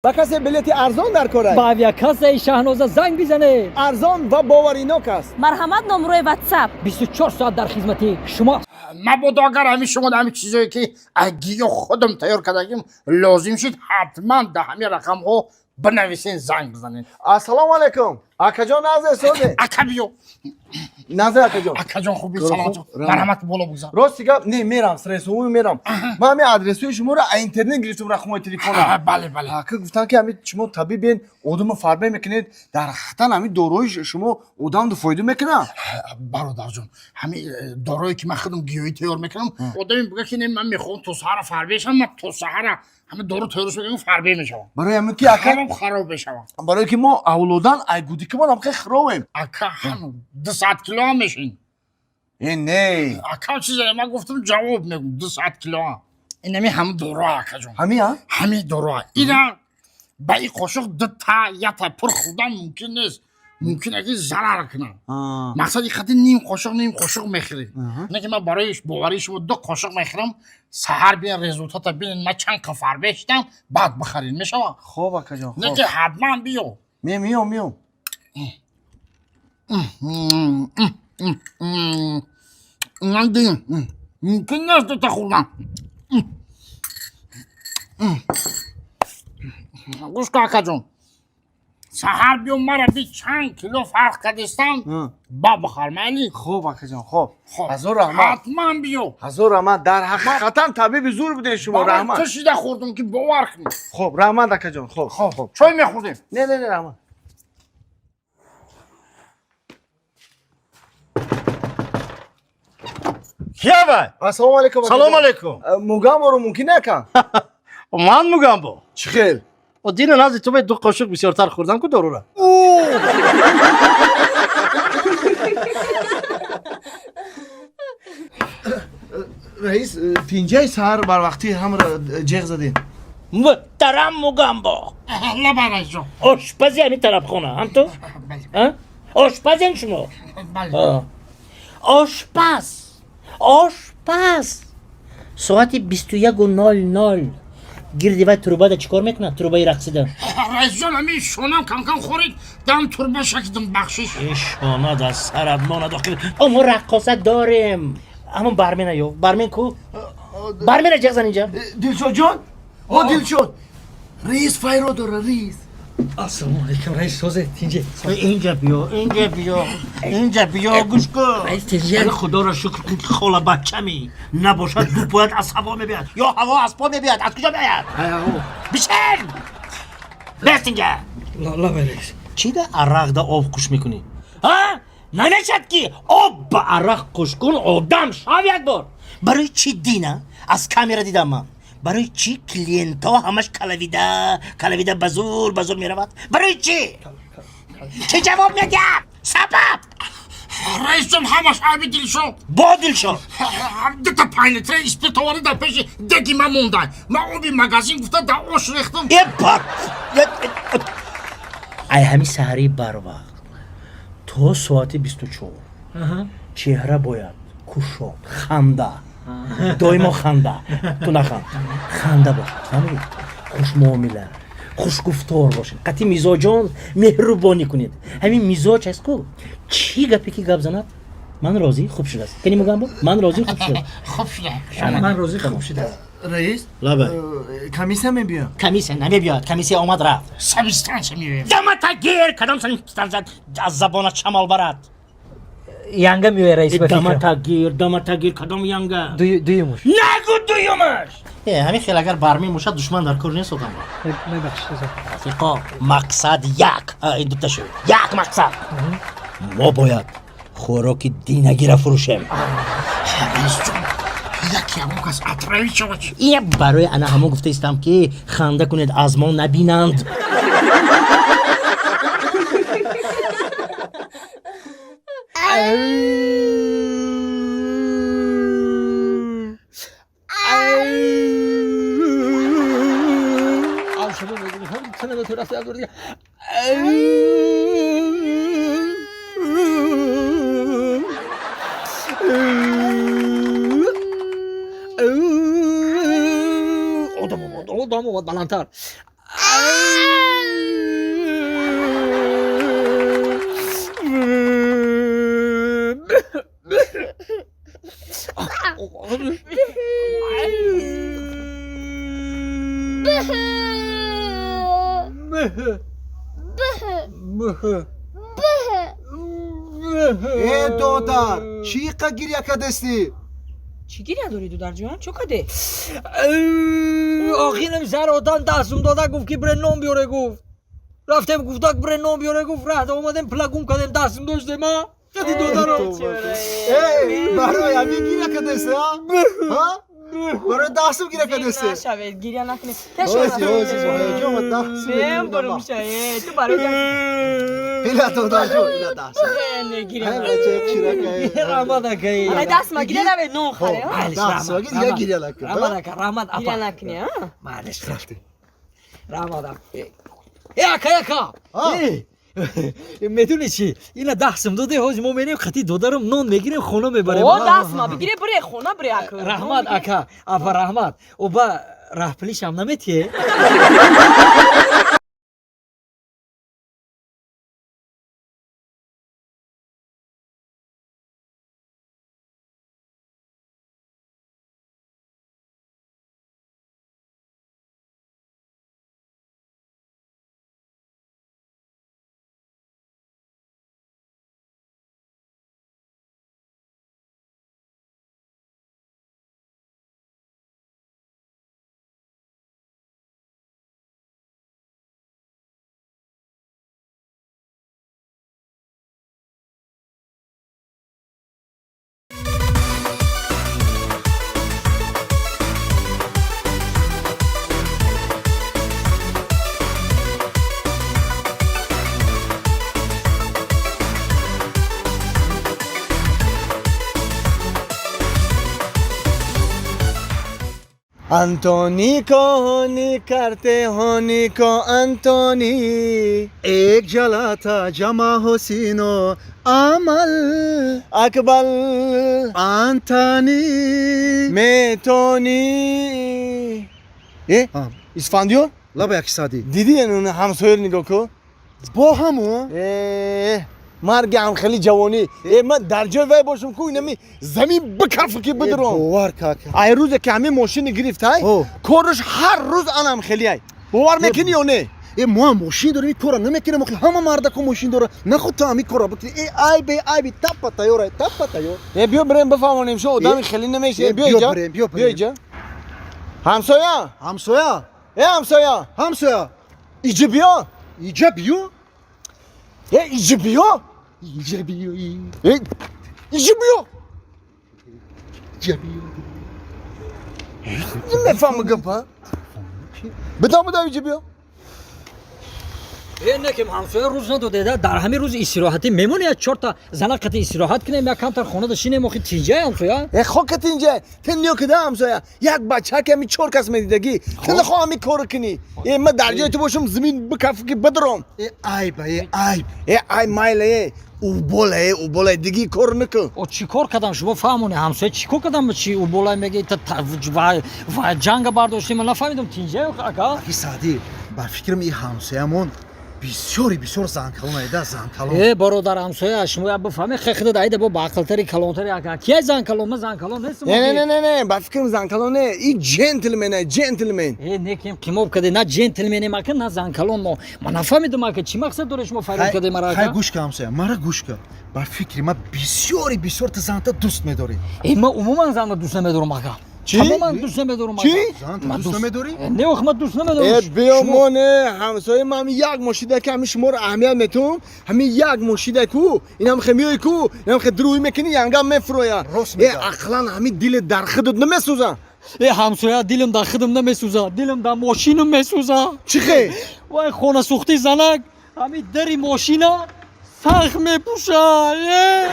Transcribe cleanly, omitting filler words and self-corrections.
Ба касе билети арзон дар кор аст? Ба авиакассаи Шаҳноза занг бизанед. Арзон ва боваринок аст. Марҳамат, номрои Ватсап. 24 соат дар хизмати шумо. Мабодо агар ҳамин шумо ҳамин чизое ки гиё худам тайёр кардагим лозим шуд, ҳатман дар ҳамин рақамҳо бинависен, занг бизанед. Ассалому алайкум, акаҷон, назр созе. Ака, биё. Назр, акаҷон. Акаҷон, хуби? Хуб, саломат. раҳмат. Марҳамат, боло бигзар. Рости гап, не мерам, сресову мерам. Ман ҳамин адресҳои шуморо а интернет гирифтам, рақамҳои телефона. Бале, бале. Ака, гуфтанд, ки ҳамин шумо табибен, одамро фарбе мекунед, дар ҳақиқатан ҳамин дорои шумо одамро фоида мекунад? Бародарҷон, ҳамин дорое ки ман худам гиёҳӣ тайёр мекунам, одаме бига, ки не, ман мехоҳам то саҳара фарбе шавам, ман то саҳара ҳамин дору тайёр мекунам, фарбе мешавам. Барои ҳамин ки, ака, хароб хароб мешавам. Барое ки мо авлодан ай гудикамон ҳам хеле хировем. Ака, ҳам 200 кило ҳам мешин. Э, не. Ака, чизе ман гуфтам, ҷавоб мегум, 200 кило ҳам. Инами ҳамин доро, акаҷон. Ҳамин а? Ҳамин доро, ина ба ин қошуқ дута ята пур хӯрдан мумкин нест, мумкин аки зарар кунам. Мақсад и қади ним қошуқ, ним қошуқ мехӯрӣ. Не ки ман барои боварии шумо ду қошуқ мехӯрам, саҳар биен, результата бинед, ман чанд қа фарбе шидам, баъд бихаред, мешавад? Хоб, акаҷон. Не хоб. Ки ҳатман биё. Ме, миём, миём. Ман мумкин нест дута хӯрдан. Гӯш кун, акаҷон, саҳар биё, мара би, чанд кило фарқ кардистам, ба бихар, майли? Хоб, акаҷон, хоб. Хоб. Ҳазор раҳмат. Ҳатман биё. Ҳазор раҳмат, дар ҳақиқатан табиби зур будед шумо, раҳмат. Ту шида хӯрдум, ки бовар кунӣ. Хоб, раҳмат, акаҷон, хоб, хоб. Чой мехӯрдем? Не, не, не, раҳмат. Киявай? Ассалому алайкум, акаҷон. Салом алейкум. Мугамборо мумкин ака? Ман Мугамбо. Чӣ хел? О, дина назди ту ду қошуқ бисёртар хӯрдам ку дорура. Раис, тинҷаи саҳар барвақтӣ ҳамра ҷеғ задем. Муҳтарам Мугамбо. Лаба, раисҷон. Ошпази ҳамин тарабхона ҳам ту? Бале. Ошпазен шумо? Бале. Ошпаз, ошпаз соати 21:00 гирди вай трубада чӣ кор мекунад, трубаи рақсида? Раисҷон, ҳамин шонам камкам хӯрид, дам турба шакидам, бахшиш. Шонад аз сарат монад охир. О, мо раққоса дорем, ҳамон бармена ёфт, бармен ку, бармена ҷеғ зан инҷа. Дилшодҷон, о, Дилшод, раис файро дора, раис. Ассалому алайкум, раис, созе, тинҷе? Инҷа биё, инҷа биё, инҷа биё, гӯш кун. Раис, тинҷе. Али, худоро шукр кун, ки хола бачами набошад, ду бояд аз ҳаво мебиёд ё ҳаво аз по мебиёд, аз куҷо меояд? Бишин, бест инҷа. Лаба, раис. Чӣ да арақда об қуш мекунӣ? Ҳа, намешад, ки об ба арақ қуш кун, одам шав як бор. Барои чӣ дина аз камера дидам ман, барои чӣ клиентҳо ҳамаш калавида калавида, ба зур ба зур меравад? Барои чӣ? Чӣ ҷавоб медиҳад, сабаб? Раисҷон, ҳамаш айби Дилшод. Бо Дилшод. Дута 5 литра спиртоварӣ дар пеши деги ман мондай, ман оби магазин гуфта дар ош рехтам. Е, бар ай, ҳамин саҳари барвақт то соати 24 чеҳра бояд кушод, ханда, доимо ханда. Ту наханд, ханда бошад, фаҳмидӣ? Хушмуомила, хушгуфтор бошед, қатъи мизоҷон меҳрубонӣ кунед. Ҳамин мизоҷ аст ку, чӣ гапе ки гап занад, ман розӣ, хуб шудааст. Кани, Мугамбо, ман розӣ, хуб шудааст. Хуб шуда. Ман розӣ, хуб шудааст. Раис. Лаба. Комиссия мебиём. Комиссия намебиёд, комиссия омад, рафт. Санстанция меоем. Дамата гир, кадом санстанция аз забонат шамол барад? Янга меояд, раис, ба фикрам. Дамата гир, дамата гир, кадом янга? Дуюмуш. Нагу дуюмаш. Э, ҳамин хел агар бармин бошад, душман дар кор нест, одам. Мебахшед. Рафиқо, мақсад як. А, ин дута шуд, як мақсад: мо бояд хӯроки динагира фурӯшем. Раисҷон, яке ягон кас отравить шавад. Ия, барои ана ҳамон гуфта истам, ки ханда кунед, аз мо набинанд. Одам омад, одам омад, баландтар. Э, додар, чӣ қа гиря кардастӣ? Чӣ гиря дорӣ, дударҷон? Чо каде? Охирам сар одам дастум дода, гуфт ки бре нон биёре, гуфт. Рафтем, гуфтак бре нон биёре, гуфт, раҳда омадем, плагум кардем, дастум доштем, а? Қади додаро. Э, барои ҳамин гиря кардастӣ, а? Ҳа? Барои дастум гиря кардастӣ? Нашавед, гиря накунед. Ози, ози, ҳаяҷон ва дастум. Мем бурумша, э, ту барои даст. Ила додарҷон, ила дастум. Не гиря. Ҳай бача, чирака. Раҳмат акай. Ай даст ма гиря навед, нон харе, а? Майлиш, Даст раҳмат, ма гиря, гиря накун. Раҳмат ака, раҳмат апа. Гиря накунӣ, а? Майлиш, рафтем. Раҳмат апа. Э, ака, ака. А? Э, медонӣ чӣ? Ина дастум доде, ҳозир мо мерем қати додарам нон мегирем, хона мебарем. О, даст ма бигире, бире хона, бире ака. Раҳмат ака, апа, раҳмат. Оба раҳпулишам наметиҳе? Антони को करते होनी को अंतोनी। एक जला था जमा हो सीनो अमल अकबल Антони. मैं тони. Э, Исфандиёр. Лаба як сади. Дидӣ, ҳамсояро нигоҳ кун. Бо ҳаму. Э, марги ҳам хеле ҷавонӣ. Э, ман дар ҷои вай бошам ку, инами замин бикаф ки бидурам. Бовар как. Ай рӯзе ки ҳамин мошини гирифтай, кораш ҳар рӯз анам хелиай. Бовар мекунӣ ё не? Э, мо ҳам мошин дорем, ин кора намекунем. Охи ҳама мардако мошин дора, нахуд ту ҳамин кора бикунӣ. Э, айбе, айби, таппа тайёр, таппа тайёр. Э, биё бирем, бифаҳмонем шо, одами хеле намеша. Э, Биё биё иҷа. бирем, биё Биё бирем. иҷа. Ҳамсоя. Ҳамсоя. Э, ҳамсоя. Ҳамсоя. Иҷа биё. Иҷа биё. Э, иҷа биё. Иҷа биё. Э, иҷа биё. Иҷа биё. Мефаҳма гапа? Бидам, бидам, иҷа биё. Э, некем ҳамсоя рӯз надодеда, дар ҳамин рӯзи истироҳатӣ мемонӣ, як чорта зана қати истироҳат кунем, як камтар хонада шинем, охи тинҷай, ҳамсоя. Э, хокат инҷа тен ниё кида, ҳамсоя, як бача ки ҳами чор кас медидагӣ, ту нахоҳ ҳами корро кунӣ. Э, ман дар ҷои ту бошам, замин бикаф ки бидурам. Э, айба, э, айб. Э, ай майла, э, убола, э, убола, диги кор накун. О, чӣ кор кардам, шумо фаҳмоне, ҳамсоя, чӣ кор кардам, чи уболай меги, ва ҷанга бардоштем, ман нафаҳмидам, тинҷай ака. Аки Саъдӣ, ба фикрам, ин ҳамсоямон бисёри бисёр занкалон айда, занкалон. Э, бародар ҳамсоя, шумо як бифаҳме, хехда айда бо баақлтари калонтари ака, кия занкалон? Ман занкалон нестам. Не, не, не, не, не, ба фикрам занкалон не, и джентлмен, э, джентлмен. Э, некем қимоб каде, на джентлменем ака, на занкалон. Мо ман нафаҳмидам ака, чӣ мақсад доред шумо фарёд каде мара, Хай, ака? Гӯш ка, ҳамсоя, мара гӯш ка. Ба фикри ман, бисёри бисёр ту занта дӯст медорӣ. Э, ман умуман занро дӯст намедорам, ака. Чӣ? Тамоман дӯст намедорам, ака. Чӣ? Занта Ман дӯст намедорӣ? Э, не, ох, ман дӯст намедорам. Э, биё, моне, ҳамсоя, ман ҳами як мошида ки ҳами шуморо аҳамият метум, ҳами як мошида ку, инам хе миёй ку, инам хе дурӯӣ мекунӣ, янгам мефуроя. Рост Э, мегӯяд. ақлан ҳами дилет дар худат намесӯза? Э, ҳамсоя, дилам дар худам намесӯзад, дилам дар мошинам месӯзад. Чӣ хе? Вай хонасӯхтӣ занак ҳами дари мошина сахт мепӯшад, э.